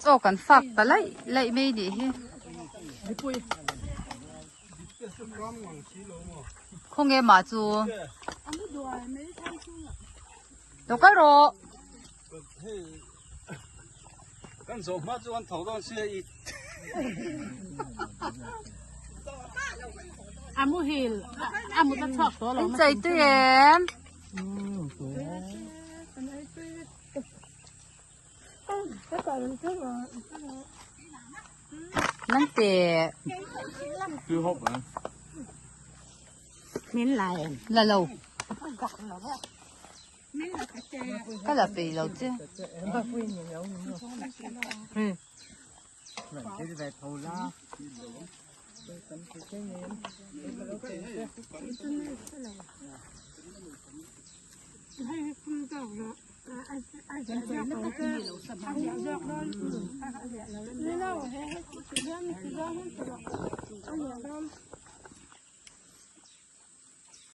Chaw kan fak ta laih laih mai nih hi. Khawnge mah chu. Lo kal rawh. Kan zawh hma chu an tho dawn sia i. A muhil a mut a chhuak tawh lo. In chei tui em? Nang te. Tui hawp ang. Min la em? La lo. Ka la peih lo che.